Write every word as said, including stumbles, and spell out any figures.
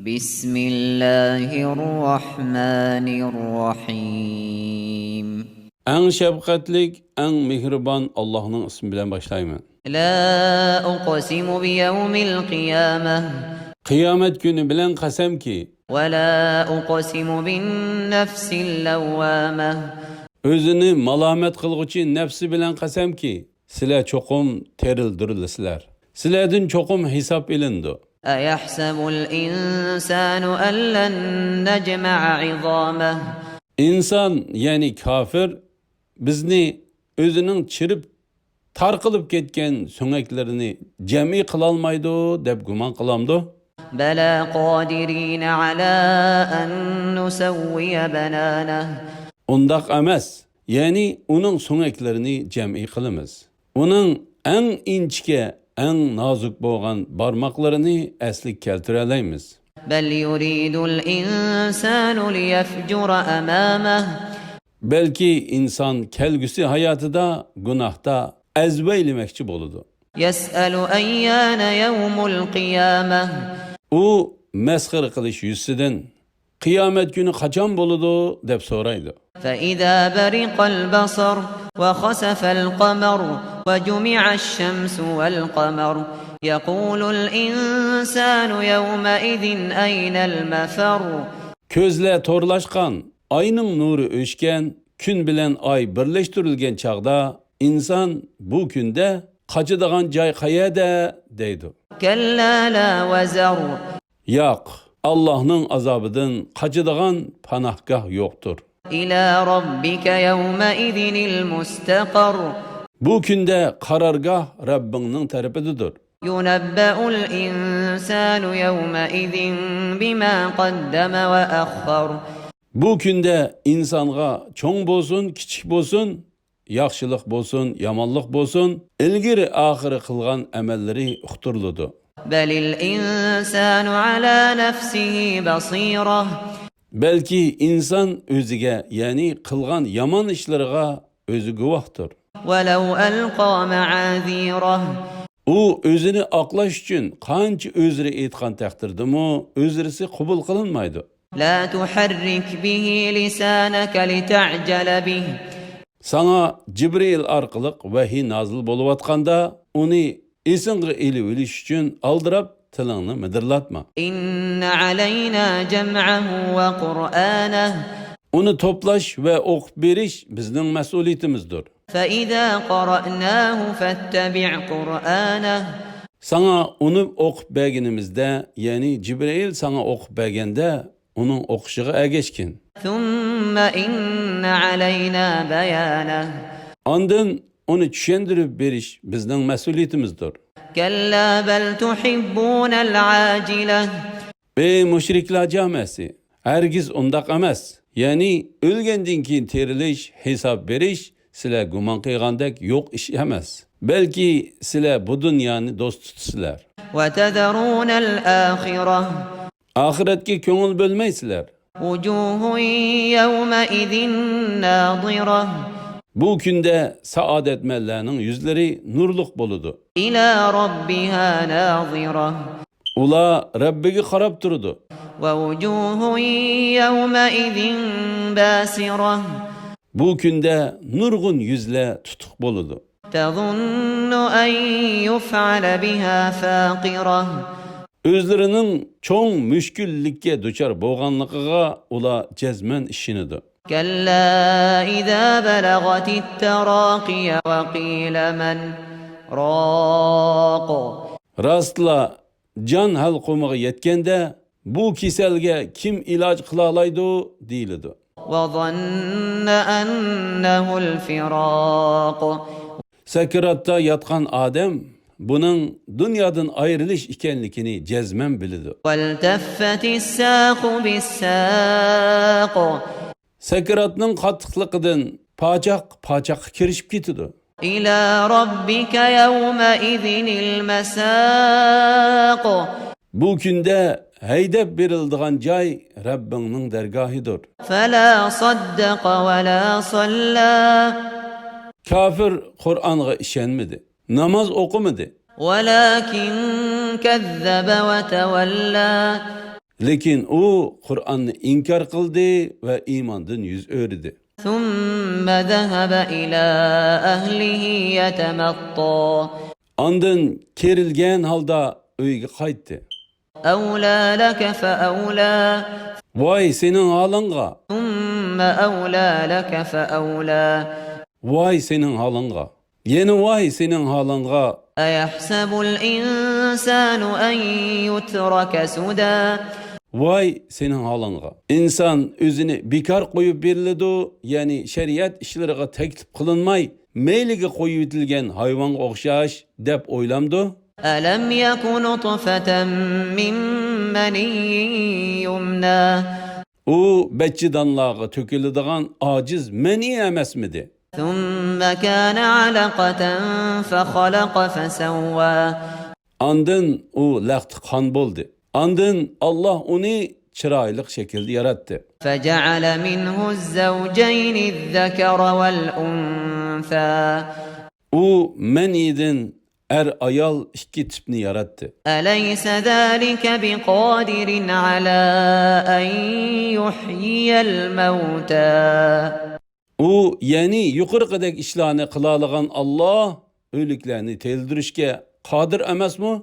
بسم الله الرحمن الرحيم. ئەڭ شەپقەتلىك، ئەڭ مېھرىبان ئاللاھنىڭ ئىسمى بىلەن باشلايمەن. لا أقسم بيوم القيامة. قىيامەت كۈنى بىلەن قەسەمكى. ولا أقسم بالنفس اللوامة. ئۆزىنى مالامەت قىلغۇچى نەپسى بىلەن قەسەمكى، سىلەر چوقۇم تىرىلدۈرۈلىسىلەر. سىلەردىن چوقۇم ھېساب ئېلىنىدۇ. أيحسب الإنسان ألن نجمع عظامه. ئىنسان، يەنى كافىر، بىزنى ئۆزىنىڭ چىرىپ تارقىلىپ كەتكەن سۆڭەكلىرىنى جەمئىي قىلالمايدۇ دەپ گۇمان قىلامدۇ؟ بلى قادرين على أن نسوي بنانه. ئۇنداق ئەمەس، يەنى ئۇنىڭ سۆڭەكلىرىنى جەمئىي قىلىمىز. ئۇنىڭ ئەڭ ئىنچىكە، ئەڭ نازۇك بولغان بارماقلىرىنى ئەسلىگە كەلتۈرەلەيمىز. بل يريد الإنسان ليفجر أمامه. بەلكى ئىنسان كەلگۈسى ھاياتىدا گۇناھتا ئەزۋەيلىمەكچى بولىدۇ. يسأل أيان يوم القيامة. ئۇ مەسخىرە قىلىش يۈزىسىدىن، قىيامەت كۈنى قاچان بولىدۇ؟ دەپ سورايدۇ. فإذا برق البصر وخسف القمر وجمع الشمس والقمر يقول الإنسان يومئذ أين المفر. كۆزلەر تورلاشقان، ئاينىڭ نۇرى ئۆچكەن، كۈن بىلەن ئاي بىرلەشتۈرۈلگەن چاغدا ئىنسان بۇ كۈندە قاچىدىغان جاي قەيەردە؟ دەيدۇ. كلا لا وزر. ياق، ئاللاھنىڭ ئازابىدىن قاچىدىغان پاناھگاھ يوقتۇر. إلى ربك يومئذ المستقر. بۇ كۈندە قارارگاھ رەببىڭنىڭ تەرىپىدىدۇر. ينبأ الإنسان يومئذ بما قدم وأخر. بۇ كۈندە ئىنسانغا چوڭ بولسۇن، كىچىك بولسۇن، ياخشىلىق بولسۇن، يامانلىق بولسۇن، ئىلگىرى ئاخىرى قىلغان ئەمەللىرى ئۇقتۇرۇلىدۇ. بل الإنسان على نفسه بصيرة. بەلكى ئىنسان ئۆزىگە، يەنى قىلغان يامان ئىشلىرىغا ئۆزى گۇۋاھتۇر. ولو ألقى معاذيره. ئۇ ئۆزىنى ئاقلاش ئۈچۈن قانچە ئۆزرە ئېيتقان تەقدىردىمۇ، ئۆزرىسى قوبۇل قىلىنمايدۇ. لا تحرك به لسانك لتعجل به. ساڭا جىبرىئىل ئارقىلىق ۋەھىي نازىل بولۇۋاتقاندا، ئۇنى ئېسىڭغا ئېلىۋېلىش ئۈچۈن ئالدىراپ تىلىڭنى مىدىرلاتما. إن علينا جمعه وقرآنه. ئۇنى توپلاش ۋە ئوقۇپ بېرىش بىزنىڭ مەسئۇلىيىتىمىزدۇر. فإذا قرأناه فاتبع قرآنه. ساڭا ئۇنى ئوقۇپ بەرگىنىمىزدە، يەنى جىبرىئىل ساڭا ئوقۇپ بەرگەندە، ئۇنىڭ ئوقۇشىغا ئەگەشكىن. ثم إن علينا بيانه. ئاندىن ئۇنى چۈشەندۈرۈپ بېرىش بىزنىڭ مەسئۇلىيىتىمىزدۇر. كلا بل تحبون العاجلة. ئەي مۇشرىكلار جامەسى، ھەرگىز ئۇنداق ئەمەس. يەنى ئۆلگەندىن كېيىن تىرىلىش، ھېساب بېرىش سىلەر گۇمان قىلغاندەك يوق ئىش ئەمەس. بەلكى سىلەر بۇ دۇنيانى دوست تۇتىسىلەر. وتذرون الآخرة. ئاخىرەتكە كۆڭۈل بۆلمەيسىلەر. وجوه يومئذ ناضرة. بۇ كۈندە سائادەتمەنلەرنىڭ يۈزلىرى نۇرلۇق بولىدۇ. إلى ربها ناظرة. ئۇلار رەببىگە قاراپ تۇرىدۇ. ووجوه يومئذ باسرة. بۇ كۈندە نۇرغۇن يۈزلەر تۇتۇق بولىدۇ. تظن أن يفعل بها فاقرة. ئۆزلىرىنىڭ چوڭ مۈشكۈللۈككە دۇچار بولغانلىقىغا ئۇلار جەزمەن ئىشىنىدۇ. كلا إذا بلغت التراقي وقيل من راق. راستلا، جان ھەلقۇمىغا يەتكەندە، بۇ كېسەلگە كىم ئىلاج قىلالايدۇ؟ دېيىلىدۇ. وظن أنه الفراق. سەكراتتا ياتقان ئادەم بۇنىڭ دۇنيادىن ئايرىلىش ئىكەنلىكىنى جەزمەن بىلىدۇ. والتفت الساق بالساق. سەكراتنىڭ قاتتىقلىقىدىن پاچاق پاچاققا كىرىشىپ كېتىدۇ. إلى ربك يومئذ المساق. بۇ كۈندە ھەيدەپ بېرىلىدىغان جاي رەببىڭنىڭ دەرگاھىدۇر. فلا صدق ولا صلى. كافىر قۇرئانغا ئىشەنمىدى، ناماز ئوقۇمىدى. ولكن كذب وتولى. لېكىن ئۇ قۇرئاننى ئىنكار قىلدى ۋە ئىماندىن يۈز ئۆرۈدى. ثم ذهب إلى أهله يتمطى. ئاندىن كېرىلگەن ھالدا ئۆيىگە قايتتى. أولى لك فأولى. ۋاي سېنىڭ ھالىڭغا! ثم أولى لك فأولى. ۋاي سېنىڭ ھالىڭغا! يەنە ۋاي سېنىڭ ھالىڭغا! أيحسب الإنسان أن يترك سدى. ۋاي سېنىڭ ھالىڭغا! ئىنسان ئۆزىنى بىكار قويۇپ بېرىلىدۇ، يەنى شەرىئەت ئىشلىرىغا تەكلىپ قىلىنماي، مەيلىگە قويۇۋېتىلگەن ھايۋانغا ئوخشاش، دەپ ئويلامدۇ؟ ألم يك نطفة من مني يمنى. ئۇ بەچچىدانلارغا تۆكۈلىدىغان ئاجىز مەنئى ئەمەسمىدى؟ ثم كان علقة فخلق فسوى. ئاندىن ئۇ لەختە قان بولدى. ئاندىن ئاللاھ ئۇنى چىرايلىق شەكىلدە ياراتتى. فجعل منه الزوجين الذكر والأنثى. ئۇ مەنئىدىن ئەر-ئايال ئىككى تىپنى ياراتتى. أليس ذلك بقادر على أن يحيي الموتى. ئۇ، يەنى يۇقىرىقىدەك ئىشلارنى قىلالىغان ئاللاھ ئۆلۈكلەرنى تىرىلدۈرۈشكە قادىر ئەمەسمۇ؟